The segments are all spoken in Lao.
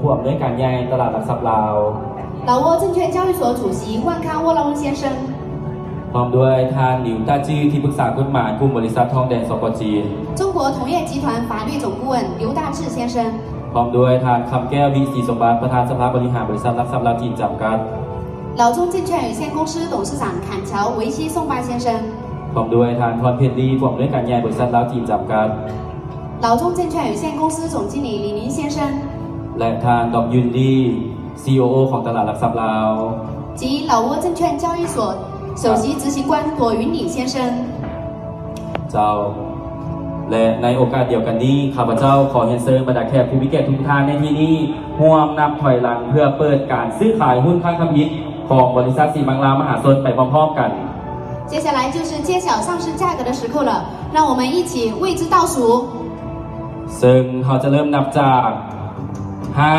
ຜູ້ອຳນວຍການໃຫຍ່ຕະຫຼາດຫຼັກຊັບລາວ 老挝证券交易所主席万康沃拉翁先生 ພ້ອມດ້ວຍທ່ານ หนิว ต้าจื้อ ທີ່ປຶກສາກົດໝາຍກຸ່ມບໍລິສັດທອງແດງ ສປ ຈີນ 中国同业集团法律总顾问刘大志先生 ພ້ອມດ້ວຍທ່ານ ຄຳແກ້ວ ວິສີສົມບັດ ປະທານສະພາບໍລິຫານບໍລິສັດຫຼັກຊັບລາວຈີນຈຳກັດ 老中证券有限公司董事长坎桥维希宋巴先生 ພ້ອมດ້ວຍທ່ານ ພອນເພັດ ລີ ຜູ້ອຳນວຍການໃຫຍ່ບໍລິສັດລາວຈີນຈຳກັດ 老中证券有限公司总经理李林先生 ແລະ ທ່ານ ດອກ ຢຸນ ລີ ຊີອີໂອ ຂອງຕະຫຼາດຫຼັກຊັບລາວ 及老挝证券交易所首席执行官朵云李先生 ເຈົ້າ ແລະ ໃນໂອກາດດຽວກັນນີ້ ຂ້າພະເຈົ້າຂໍຮຽນເຊີນບັນດາແຂກຜູ້ມີກຽດທຸກທ່ານໃນທີ່ນີ້ ຮ່ວມນັບຖອຍຫຼັງເພື່ອເປີດການຊື້ຂາຍຫຸ້ນຄັ້ງທຳອິດຂອງບໍລິສັດສີມັງລາມະຫາຊົນໄປພ້ອມໆກັນ 接下来就是揭晓上市价格的时刻了，让我们一起为之倒数。 ເຊິ່ງເຮົາຈະເລີ່ມນັບຈາກ ຫ້າ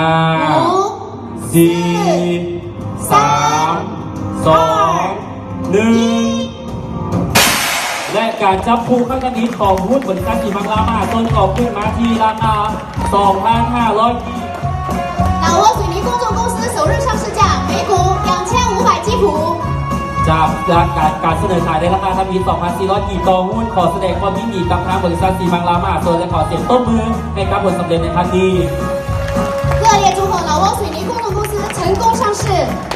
五 ສີ່ ສາມ ສອງ ໜຶ່ງ ແລະ ການຈັບຄູ່ຄັ້ງທຳອິດຂອງຫຸ້ນບໍລິສັດສີມັງລາມະຫາຊົນກໍຂຶ້ນມາທີ່ລາຄາ ສອງພັນຫ້າຮ້ອຍກີບ 老挝水泥公众公司首日上市价每股两千五百基普。 ຈາກການ ການສະເໜີຂາຍໃນລາຄາທຳອິດ ສອງພັນສີ່ຮ້ອຍກີບຕໍ່ຫຸ້ນ ຂໍສະແດງຄວາມຍິນດີກັບທາງບໍລິສັດສີມັງລາມະຫາຊົນ ແລະ ຂໍສຽງຕົບມືໃຫ້ກັບຜົນສຳເລັດໃນຄັ້ງນີ້ 热烈祝贺老挝水泥公众公司成功上市。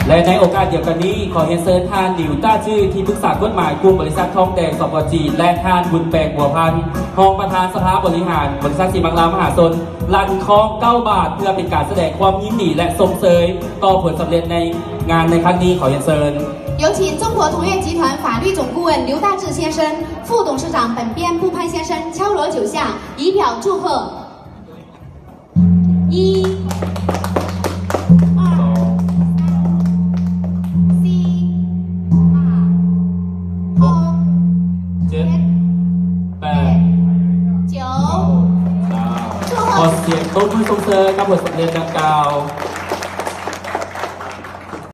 ແລະ ໃນໂອກາດດຽວກັນນີ້ ຂໍຮຽນເຊີນທ່ານ หนิว ต้าจื้อ ທີ່ປຶກສາກົດໝາຍກຸ່ມບໍລິສັດທອງແດງ ສປ ຈີນ ແລະ ທ່ານ ບຸນແປງ ບົວພັນ ຮອງປະທານສະພາບໍລິຫານບໍລິສັດສີມັງລາມະຫາຊົນ ລັ່ນຄ້ອງເກົ້າບາດ ເພື່ອເປັນການສະແດງຄວາມຍິນດີ ແລະ ຊົມເຊີຍຕໍ່ຜົນສຳເລັດໃນງານໃນຄັ້ງນີ້ ຂໍຮຽນເຊີນ. 有请中国同业集团法律总顾问刘大志先生、副董事长本边部潘先生敲锣九下，以表祝贺。一、二、三、四、五、六、七、八、九。 ຂໍສຽງຕົບມືຊົມເຊີຍກັບຜົນສຳເລັດດັ່ງກ່າວ.